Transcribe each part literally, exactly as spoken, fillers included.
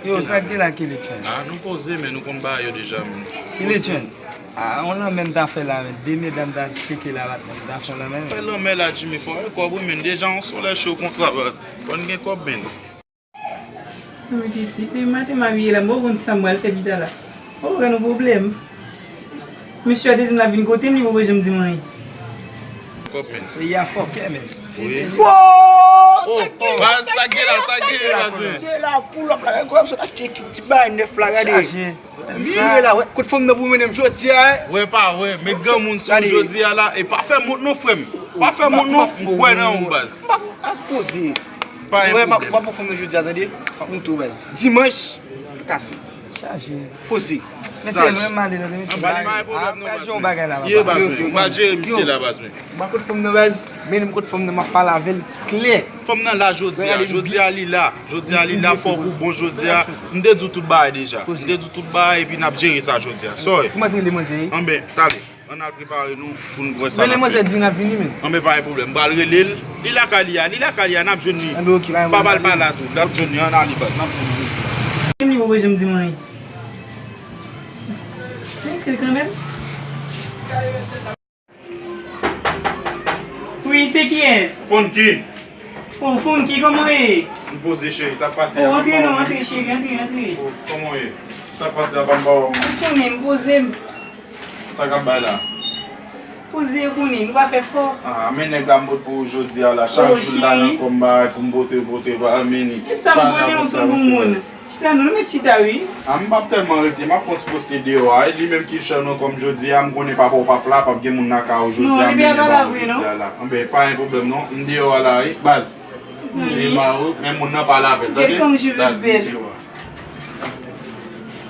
Yo, sa k gen la, Kilichan? Ah, nou poze, men nou konn bagay yo deja, men. Kilichan. Ah, on lanmè m ta fè la, men. De medam ta tcheke la, bat, m ta fè on lanmè, men. Fè lanmè la, Jimmy, fò gen kòb, wi, men. Deja, on solèy cho konsa, baz. Fò n gen kòb, men. Sa mwen te si, depi maten m abiye la, m poko konn sa m pral fè pita la. Poko gen nou pwoblèm. Mesye a te di m l ap vin kote m, li poko janm di m anyen. Kòb, men. Peyi a fòkè, men. Wi. Oh, sa gen la, sa gen la, baz, men. Se la pou lòp la, kòb sa achte ti bagay nèf la, gade. Chaje. Misye la, wè, kote fanm nan pou mennen m jodi a, eh. Wè pa wè, met granmoun sou jodi a la, e pa fè mont non, frè m. Pa fè mont non, m kwè nan ou, baz. M pa fou, ap poze. Pa gen pwoblèm. M ap pran fanm nan jodi a, tande. M ap montre w, baz. Dimanch, kase. Chaje. Poze. Men se mwen mande tande, mesye. Anba li pa gen pwoblèm non, baz, men. Ye, baz, men. M pral jere misye la, baz, men. M pa kot fanm nan, baz. Men m kot fanm nan, m ap pale avè l klè. Fanm nan la jodi a, jodi a li la. Jodi a li la, fòk ou bon jodi a. M te di w tout bagay deja. M te di w tout bagay epi n ap jere sa jodi a. Sorry. Kouman te rele manje? Anben, tale. Ann al prepare nou pou n wè sa n ap fè. Rele manje di n ap vini, men. Anben, pa gen pwoblèm. M pral rele l. Li lakay li a, li lakay li a, n ap jwenn li. Anben, ok, pa gen pwoblèm. Papa l pa la tou. N ap jwenn li, ann ale baz, n ap jwenn li. Li poko janm di m anyen. Li ekri kanmenm. Wi, se kiyès? Funky. Oh, Funky, kòman w ye? M poze, cheri, sa k pase a? Oh, antre non, antre, cheri, antre, antre. Oh, kòman w ye? Sa k pase a, pa m pa wè w. Ou konnen, m poze m. Sa k ap bay la? Poze, ou konnen, nou pa fè fò. Ah, men nèg la m pot pou ou jodi a la, chak jou l la nan kòm bagay pou m pote, pote, pa men ni. E sa m konnen, ou se bon moun. Chita non, nou mèt chita wi. Ah, m p ap tèlman rete, m ap fè yon ti poste deyò a. E li menm ki chan nou kòm jodi a, m konnen papa w p ap la, p ap gen moun lakay ou jodi a, men pa la jodi a la. Anben, pa gen pwoblèm non, m deyò a la wi, baz. Mezanmi. Jere ba ou, men moun nan pale avè l, tande? Gade kòm je veux bèl.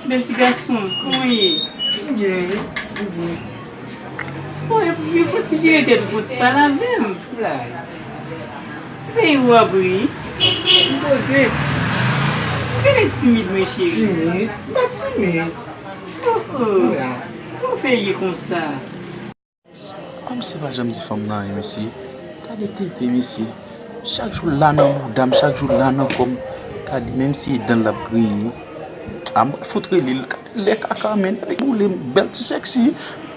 Bèl ti gason, kòman w ye? M byen, m byen. Bon, epi fò ti vire tèt ou, fò ti pale avè m. Lay. Peyi w ap ri. M poze. Ou genlè timid, mwen cheri. Timid? M pa timid. Oh, oh. Kòman w fè ye konsa? Ah, misye pa janm di fanm nan anyen, mesye. Gade tete, mesye. Chak jou l la nan bouda m, chak jou l la nan kò m. Gade, menm si e dan l ap griyen. Ah, m pral fout rele l. Gade lè kaka, men, epi boule m, bèl ti sèksi.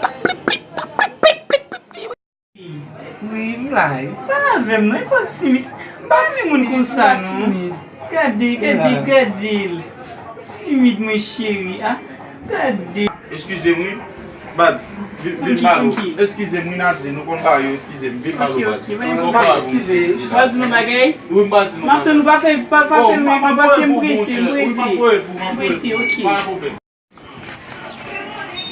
Tap plip plip, tap plip plip plip plip. Wi, m la wi. Pale avè m non, e pa timid. M pa renmen moun konsa non. Gade, gade, gade l. Timid mwen cheri, ah. Gade. Eskize m wi. Baz, vin, vin pale. Eskize m wi Nadine, nou konn bagay yo, eskize m. Vin pale baz. Eskize. M pral di nou bagay. Wi, m pral di nou bagay. M ap tann ou, pa fè, pa, pa fè m repo paske m prese, m prese. M prese, ok. Pa gen pwoblèm.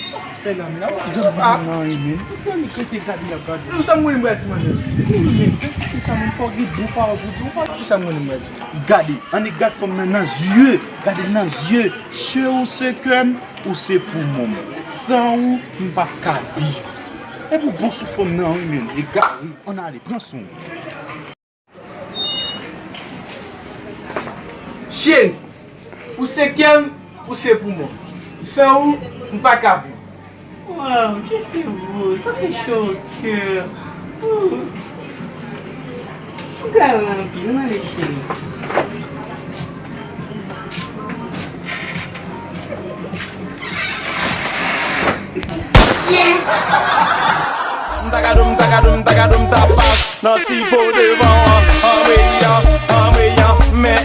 Sa w ap fè la menm? Ou janm di moun nan anyen menm. Misye li rete gade l ap gade. Non, sa m konnen m pral di manje. Wi, men, gade ti fi sa menm, fò w gen bon pawòl pou di. Ou pa ki sa m konnen m pral di. Gade, annik gad fanm nan nan zye. Gade l nan zye. Cheri, ou se kè m, ou se poumon m. San ou, m p ap ka viv. Epi w bon sou fanm nan wi menm. Egare, ann ale, pran swen w. Cheri, ou se kè m, ou se poumon. San ou, m pa ka viv. Waw, que c'est beau, ça fait chaud au cœur. Ouh. Ou garan anpil, non, le cheri. Yes! M ta ka dou m, ta ka dou m, ta ka dou m, ta pas nan ti po devan an, anmweyan, anmweyan, men